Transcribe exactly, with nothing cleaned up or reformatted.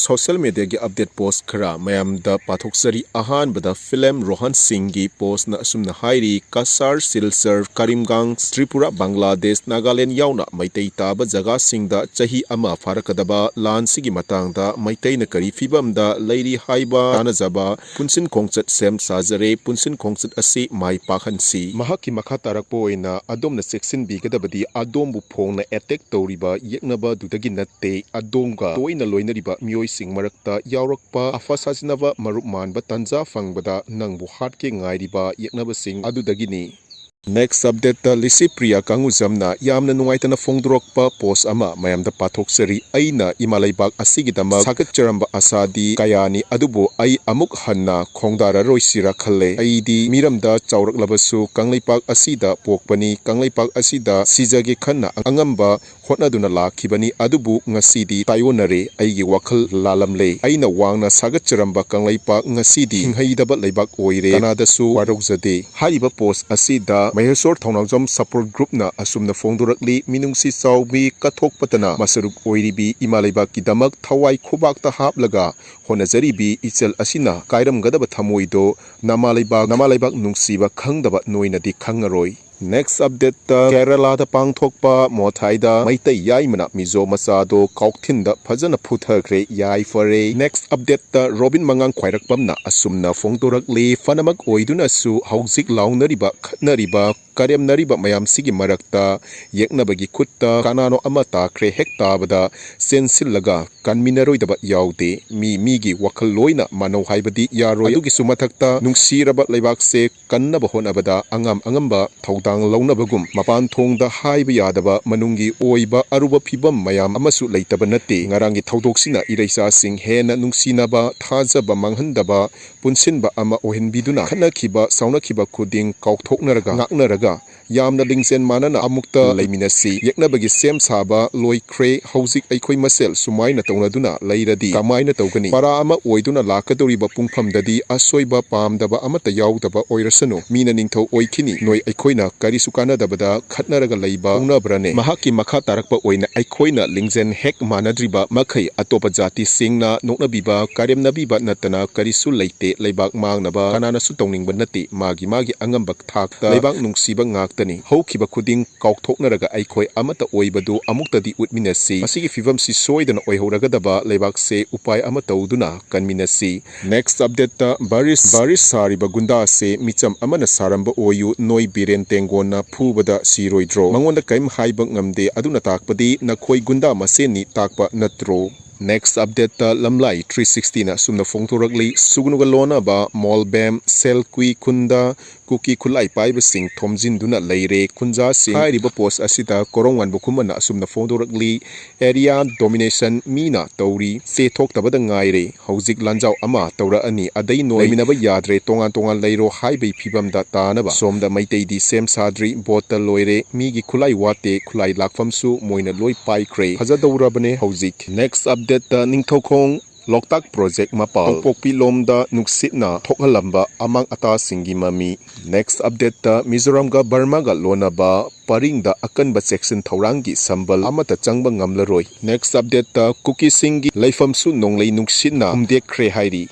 Social mediaꯒꯤ update post ꯈꯔ ꯃꯌꯥꯝꯗ ꯄꯥꯊꯣꯛꯆꯔꯤ꯫ ꯑꯍꯥꯟꯕꯗ film ꯔꯣꯍꯟ ꯁꯤꯡꯒꯤ postꯅ ꯑꯁꯨꯝꯅ ꯍꯥꯏꯔꯤ, ꯀꯁꯥꯔ, ꯁꯤꯜꯆꯔ, ꯀꯔꯤꯝꯒꯥꯡ, ꯇ꯭ꯔꯤꯄꯨꯔꯥ, ꯕꯪꯒ꯭ꯂꯥꯗꯦꯁ, ꯅꯥꯒꯥꯂꯦꯟ ꯌꯥꯎꯅ ꯃꯩꯇꯩ ꯇꯥꯕ ꯖꯒꯥꯁꯤꯡꯗ ꯆꯍꯤ ꯑꯃ ꯐꯥꯔꯛꯀꯗꯕ ꯂꯥꯟꯁꯤꯒꯤ ꯃꯇꯥꯡꯗ ꯃꯩꯇꯩꯅ ꯀꯔꯤ ꯐꯤꯕꯝꯗ ꯂꯩꯔꯤ ꯍꯥꯏꯕ ꯇꯥꯟꯅꯖꯕ ꯄꯨꯟꯁꯤꯟ ꯈꯣꯡꯆꯠ ꯁꯦꯝ ꯁꯥꯖꯔꯦ꯫ ꯄꯨꯟꯁꯤꯟ ꯈꯣꯡꯆꯠ ꯑꯁꯤ ꯃꯥꯏ ꯄꯥꯛꯍꯟꯁꯤ꯫ ꯃꯍꯥꯛꯀꯤ ꯃꯈꯥ ꯇꯥꯔꯛꯄ ꯑꯣꯏꯅ ꯑꯗꯣꯝꯅ ꯆꯦꯛꯁꯤꯟꯕꯤꯒꯗꯕꯗꯤ ꯑꯗꯣꯝꯕꯨ ꯐꯣꯡꯅ attack ꯇꯧꯔꯤꯕ ꯌꯦꯛꯅꯕꯗꯨꯗꯒꯤ ꯅꯠꯇꯦ꯫ ꯑꯗꯣꯝꯒ ꯇꯣꯏꯅ ꯂꯣꯏꯅꯔꯤꯕ ꯃꯤꯑꯣꯏꯁꯤꯡ ꯃꯔꯛꯇ ꯌꯥꯎꯔꯛꯄ ꯑꯐ ꯁꯥꯖꯤꯟꯅꯕ ꯃꯔꯨꯞ ꯃꯥꯟꯕ ꯇꯥꯟꯖꯥ ꯐꯪꯕꯗ ꯅꯪꯕꯨ ꯍꯥꯠꯀꯦ ꯉꯥꯏꯔꯤꯕ ꯌꯦꯛꯅꯕꯁꯤꯡ ꯑꯗꯨꯗꯒꯤꯅꯤ꯫ Next updateꯇ ꯂꯤꯁꯤꯄ꯭ꯔꯤꯌꯥ ꯀꯥꯡꯉꯨꯖꯝꯅ ꯌꯥꯝꯅ ꯅꯨꯡꯉꯥꯏꯇꯅ ꯐꯣꯡꯗꯣꯔꯛꯄ post ꯑꯃ ꯃꯌꯥꯝꯗ ꯄꯥꯊꯣꯛꯆꯔꯤ꯫ ꯑꯩꯅ ꯏꯃꯥ ꯂꯩꯕꯥꯛ ꯑꯁꯤꯒꯤꯗꯃꯛ ꯁꯥꯒꯠꯆꯔꯝꯕ ꯑꯁꯥꯗꯤ ꯀꯌꯥꯅꯤ, ꯑꯗꯨꯕꯨ ꯑꯩ ꯑꯃꯨꯛ ꯍꯟꯅ ꯈꯣꯡꯗꯥꯔꯔꯣꯏꯁꯤꯔ ꯈꯜꯂꯦ꯫ ꯑꯩꯗꯤ ꯃꯤꯔꯝꯗ ꯆꯥꯎꯔꯛꯂꯕꯁꯨ ꯀꯪꯂꯩꯄꯥꯛ ꯑꯁꯤꯗ ꯄꯣꯛꯄꯅꯤ꯫ ꯀꯪꯂꯩꯄꯥꯛ ꯑꯁꯤꯗ ꯁꯤꯖꯒꯦ ꯈꯟꯅ ꯑꯉꯝꯕ ꯍꯣꯠꯅꯗꯨꯅ ꯂꯥꯛꯈꯤꯕꯅꯤ, ꯑꯗꯨꯕꯨ ꯉꯁꯤꯗꯤ ꯇꯥꯏꯑꯣꯟꯅꯔꯦ꯫ ꯑꯩꯒꯤ ꯋꯥꯈꯜ ꯂꯥꯜꯂꯝꯂꯦ꯫ ꯑꯩꯅ ꯋꯥꯡꯅ ꯁꯥꯒꯠꯆꯔꯝꯕ ꯀꯪꯂꯩꯄꯥꯛ ꯉꯁꯤꯗꯤ ꯍꯤꯡꯍꯩꯗꯕ ꯂꯩꯕꯥꯛ ꯑꯣꯏꯔꯦ꯫ ꯀꯅꯥꯗꯁꯨ ꯋꯥꯔꯧꯖꯗꯦ꯫ ꯍꯥꯏꯔꯤꯕ post ꯑꯁꯤꯗ ꯃꯍꯦꯁꯣꯔ ꯊꯧꯅꯥꯎꯖꯝ support groupꯅ ꯑꯁꯨꯝꯅ ꯐꯣꯡꯗꯣꯔꯛꯂꯤ, ꯃꯤꯅꯨꯡꯁꯤ ꯆꯥꯎꯕꯤ ꯀꯠꯊꯣꯛꯄꯇꯅ ꯃꯁꯔꯨꯛ ꯑꯣꯏꯔꯤꯕꯤ ꯏꯃꯥ ꯂꯩꯕꯥꯛꯀꯤꯗꯃꯛ ꯊꯋꯥꯏ ꯈꯨꯕꯥꯛꯇ ꯍꯥꯞꯂꯒ ꯍꯣꯠꯅꯖꯔꯤꯕꯤ ꯏꯆꯜ ꯑꯁꯤꯅ ꯀꯥꯏꯔꯝꯒꯗꯕ ꯊꯃꯣꯏꯗꯣ ꯅꯃꯥ ꯂꯩꯕꯥꯛ, ꯅꯃꯥ ꯂꯩꯕꯥꯛ ꯅꯨꯡꯁꯤꯕ ꯈꯪꯗꯕ ꯅꯣꯏꯅꯗꯤ ꯈꯪꯉꯔꯣꯏ꯫ Next updateꯇ ꯀꯦꯔꯂꯥꯗ ꯄꯥꯡꯊꯣꯛꯄ ꯃꯣꯊꯥꯏꯗ ꯃꯩꯇꯩ ꯌꯥꯏꯃꯅ ꯃꯤꯖꯣ ꯃꯆꯥꯗꯣ ꯀꯥꯎꯊꯤꯟꯗ ꯐꯖꯅ ꯐꯨꯊꯈ꯭ꯔꯦ꯫ ꯌꯥꯏꯐꯔꯦ꯫ Next updateꯇ ꯔꯣꯕꯤꯟ ꯃꯉꯥꯡ ꯈ꯭ꯋꯥꯏꯔꯥꯛꯄꯝꯅ ꯑꯁꯨꯝꯅ ꯐꯣꯡꯗꯣꯔꯛꯂꯤ, ꯐꯅꯃꯛ ꯑꯣꯏꯗꯨꯅꯁꯨ ꯍꯧꯖꯤꯛ ꯂꯥꯎꯅꯔꯤꯕ, ꯈꯠꯅꯔꯤꯕ, ꯀꯔꯦꯝꯅꯔꯤꯕ ꯃꯌꯥꯝꯁꯤꯒꯤ ꯃꯔꯛꯇ ꯌꯦꯛꯅꯕꯒꯤ ꯈꯨꯠꯇ ꯀꯅꯥꯅꯣ ꯑꯃ ꯇꯥꯈ꯭ꯔꯦ꯫ ꯍꯦꯛ ꯇꯥꯕꯗ ꯆꯦꯟꯁꯤꯜꯂꯒ ꯀꯟꯃꯤꯟꯅꯔꯣꯏꯗꯕ ꯌꯥꯎꯗꯦ꯫ ꯃꯤ ꯃꯤꯒꯤ ꯋꯥꯈꯜ ꯂꯣꯏꯅ ꯃꯥꯟꯅꯧ ꯍꯥꯏꯕꯗꯤ ꯌꯥꯔꯣꯏ꯫ ꯑꯗꯨꯒꯤꯁꯨ ꯃꯊꯛꯇ ꯅꯨꯡꯁꯤꯔꯕ ꯂꯩꯕꯥꯛꯁꯦ ꯀꯟꯅꯕ ꯍꯣꯠꯅꯕꯗ ꯑꯉꯝ ꯑꯉꯝꯕ ꯊꯧꯗꯥꯡ ꯂꯧꯅꯕꯒꯨꯝ, ꯃꯄꯥꯟ ꯊꯣꯡꯗ ꯍꯥꯏꯕ ꯌꯥꯗꯕ ꯃꯅꯨꯡꯒꯤ ꯑꯣꯏꯕ ꯑꯔꯨꯕ ꯐꯤꯕꯝ ꯃꯌꯥꯝ ꯑꯃꯁꯨ ꯂꯩꯇꯕ ꯅꯠꯇꯦ꯫ ꯉꯔꯥꯡꯒꯤ ꯊꯧꯗꯣꯛꯁꯤꯅ ꯏꯔꯩꯆꯥꯁꯤꯡ ꯍꯦꯟꯅ ꯅꯨꯡꯁꯤꯅꯕ, ꯊꯥꯖꯕ ꯃꯥꯡꯍꯟꯗꯕ, ꯄꯨꯟꯁꯤꯟꯕ ꯑꯃ ꯑꯣꯏꯍꯟꯕꯤꯗꯨꯅ, ꯈꯠꯅꯈꯤꯕ, ꯁꯥꯎꯅꯈꯤꯕ ꯈꯨꯗꯤꯡ ꯀꯥꯎꯊꯣꯛꯅꯔꯒ, ꯉꯥꯛꯅꯔꯒ, ꯌꯥꯝꯅ ꯂꯤꯡꯖꯦꯜ ꯃꯥꯟꯅꯅ ꯑꯃꯨꯛꯇ ꯂꯩꯃꯤꯟꯅꯁꯤ꯫ ꯌꯦꯛꯅꯕꯒꯤ ꯁꯦꯝ ꯁꯥꯕ ꯂꯣꯏꯈ꯭ꯔꯦ꯫ ꯍꯧꯖꯤꯛ ꯑꯩꯈꯣꯏ ꯃꯁꯦꯜ ꯁꯨꯃꯥꯏꯅ ꯇꯧꯅꯗꯨꯅ ꯂꯩꯔꯗꯤ ꯀꯃꯥꯏꯅ ꯇꯧꯒꯅꯤ? ꯄꯔꯥ ꯑꯃ ꯑꯣꯏꯗꯨꯅ ꯂꯥꯛꯀꯗꯧꯔꯤꯕ ꯄꯨꯡꯐꯝꯗꯗꯤ ꯑꯁꯣꯏꯕ ꯄꯥꯝꯗꯕ ꯑꯃꯠꯇ ꯌꯥꯎꯗꯕ ꯑꯣꯏꯔꯁꯅꯨ꯫ ꯃꯤꯅ ꯅꯤꯡꯊꯧ ꯑꯣꯏꯈꯤꯅꯤ, ꯅꯣꯏ ꯑꯩꯈꯣꯏꯅ ꯀꯔꯤꯁꯨ ꯀꯥꯟꯅꯗꯕꯗ ꯈꯠꯅꯔꯒ ꯂꯩꯕ ꯍꯧꯅꯕ꯭ꯔꯅꯦ? ꯃꯍꯥꯛꯀꯤ ꯃꯈꯥ ꯇꯥꯔꯛꯄ ꯑꯣꯏꯅ ꯑꯩꯈꯣꯏꯅ ꯂꯤꯡꯖꯦꯜ ꯍꯦꯛ ꯃꯥꯟꯅꯗ꯭ꯔꯤꯕ ꯃꯈꯩ ꯑꯇꯣꯞꯄ ꯖꯥꯇꯤꯁꯤꯡꯅ ꯅꯣꯛꯅꯕꯤꯕ, ꯀꯔꯦꯝꯅꯕꯤꯕ ꯅꯠꯇꯅ ꯀꯔꯤꯁꯨ ꯂꯩꯇꯦ꯫ ꯂꯩꯕꯥꯛ ꯃꯥꯡꯅꯕ ꯀꯅꯥꯅꯁꯨ ꯇꯧꯅꯤꯡꯕ ꯅꯠꯇꯦ꯫ ꯃꯥꯒꯤ ꯃꯥꯒꯤ ꯑꯉꯝꯕ ꯊꯥꯛꯇ ꯂꯩꯕꯥꯛ ꯅꯨꯡꯁꯤꯕ ꯉꯥꯛꯇꯅꯤ꯫ ꯍꯧꯈꯤꯕ ꯈꯨꯗꯤꯡ ꯀꯥꯎꯊꯣꯛꯅꯔꯒ ꯑꯩꯈꯣꯏ ꯑꯃꯠꯇ ꯑꯣꯏꯕꯗꯨ ꯑꯃꯨꯛꯇꯗꯤ ꯎꯠꯃꯤꯟꯅꯁꯤ꯫ ꯃꯁꯤꯒꯤ ꯐꯤꯕꯝꯁꯤ ꯁꯣꯏꯗꯅ ꯑꯣꯏꯍꯧꯔꯒꯗꯕ ꯂꯩꯕꯥꯛꯁꯦ ꯎꯄꯥꯏ ꯑꯃ ꯇꯧꯗꯨꯅ ꯀꯟꯃꯤꯟꯅꯁꯤ꯫ Next update ꯇ ꯕꯥꯔꯤꯁ, ꯕꯥꯔꯤꯁ ꯁꯥꯔꯤꯕ ꯒꯨꯟꯗꯥꯁꯦ ꯃꯤꯆꯝ ꯑꯃꯅ ꯁꯥꯔꯝꯕ ꯑꯣꯏꯌꯨ, ꯅꯣꯏ ꯕꯤꯔꯦꯟ ꯇꯦꯡꯒꯣꯟꯅ ꯐꯨꯕꯗ ꯁꯤꯔꯣꯏꯗ꯭ꯔꯣ? ꯃꯉꯣꯟꯗ ꯀꯔꯤꯝ ꯍꯥꯏꯕ ꯉꯝꯗꯦ꯫ ꯑꯗꯨꯅ ꯇꯥꯛꯄꯗꯤ ꯅꯈꯣꯏ ꯒꯨꯟꯗꯥ ꯃꯁꯦꯟꯅꯤ ꯇꯥꯛꯄ ꯅꯠꯇ꯭ꯔꯣ? Next update ꯇ ꯂꯝꯂꯥꯏ three sixty ꯅ ꯑꯁꯨꯝꯅ ꯐꯣꯡꯗꯣꯔꯛꯂꯤ, ꯁꯨꯒꯅꯨꯒ ꯂꯣꯟꯅꯕ ꯃꯣꯜꯕꯦꯝ, ꯁꯦꯜꯀꯨꯏ ꯈꯨꯟꯗ ꯀꯨꯀꯤ ꯈꯨꯠꯂꯥꯏ ꯄꯥꯏꯕꯁꯤꯡ ꯊꯣꯝꯖꯤꯟꯗꯨꯅ ꯂꯩꯔꯦ꯫ ꯈꯨꯟꯖꯥꯁꯤꯡ ꯍꯥꯏꯔꯤꯕ ꯄꯣꯁ ꯑꯁꯤꯗ ꯀꯣꯔꯣꯡ ꯋꯥꯟꯕ ꯈꯨꯃꯟꯅ ꯑꯁꯨꯝꯅ ꯐꯣꯡꯗꯣꯔꯛꯂꯤ, ꯑꯦꯔꯤꯌꯥ ꯗꯣꯃꯤꯅꯦꯁꯟ ꯃꯤꯅ ꯇꯧꯔꯤ, ꯆꯦꯊꯣꯛꯇꯕꯗ ꯉꯥꯏꯔꯦ꯫ ꯍꯧꯖꯤꯛ ꯂꯥꯟꯖꯥꯎ ꯑꯃ ꯇꯧꯔꯛꯑꯅꯤ, ꯑꯗꯩ ꯅꯣꯏ ꯂꯩꯃꯤꯟꯅꯕ ꯌꯥꯗ꯭ꯔꯦ, ꯇꯣꯉꯥꯟ ꯇꯣꯉꯥꯟ ꯂꯩꯔꯣ ꯍꯥꯏꯕꯒꯤ ꯐꯤꯕꯝꯗ ꯇꯥꯅꯕ꯫ ꯁꯣꯝꯗ ꯃꯩꯇꯩꯗꯤ ꯁꯦꯝ ꯁꯥꯗ꯭ꯔꯤ, ꯕꯣꯠꯇ ꯂꯣꯏꯔꯦ, ꯃꯤꯒꯤ ꯈꯨꯠꯂꯥꯏ ꯋꯥꯠꯇꯦ, ꯈꯨꯠꯂꯥꯏ ꯂꯥꯛꯐꯝꯁꯨ ꯃꯣꯏꯅ ꯂꯣꯏ ꯄꯥꯏꯈ꯭ꯔꯦ꯫ ꯐꯖꯗꯧꯔꯕꯅꯦ ꯍꯧꯖꯤꯛ꯫ Next update ꯇ ꯅꯤꯡꯊꯧꯈꯣꯡ ꯂꯣꯛꯇꯥꯛ ꯄ꯭ꯔꯣꯖꯦꯛ ꯃꯄꯥꯜ ꯅꯣꯡꯄꯣꯛꯄꯤ ꯂꯣꯝꯗ ꯅꯨꯡꯁꯤꯠꯅ ꯊꯣꯛꯍꯜꯂꯝꯕ ꯑꯃꯥꯡ ꯑꯇꯥꯁꯤꯡꯒꯤ ꯃꯃꯤ꯫ Next update ꯇ ꯃꯤꯖꯣꯔꯥꯝꯒ ꯕꯔꯃꯥꯒ ꯂꯣꯟꯅꯕ ꯄꯔꯤꯡꯗ ꯑꯀꯟꯕ ꯆꯦꯛꯁꯤꯟ ꯊꯧꯔꯥꯡꯒꯤ ꯁꯝꯕꯜ ꯑꯃꯠꯇ ꯆꯪꯕ ꯉꯝꯂꯔꯣꯏ꯫ Next update ꯇ ꯀꯨꯀꯤꯁꯤꯡꯒꯤ ꯂꯩꯐꯝꯁꯨ ꯅꯣꯡꯂꯩ ꯅꯨꯡꯁꯤꯠꯅ ꯍꯨꯝꯗꯦꯛꯈ꯭ꯔꯦ ꯍꯥꯏꯔꯤ꯫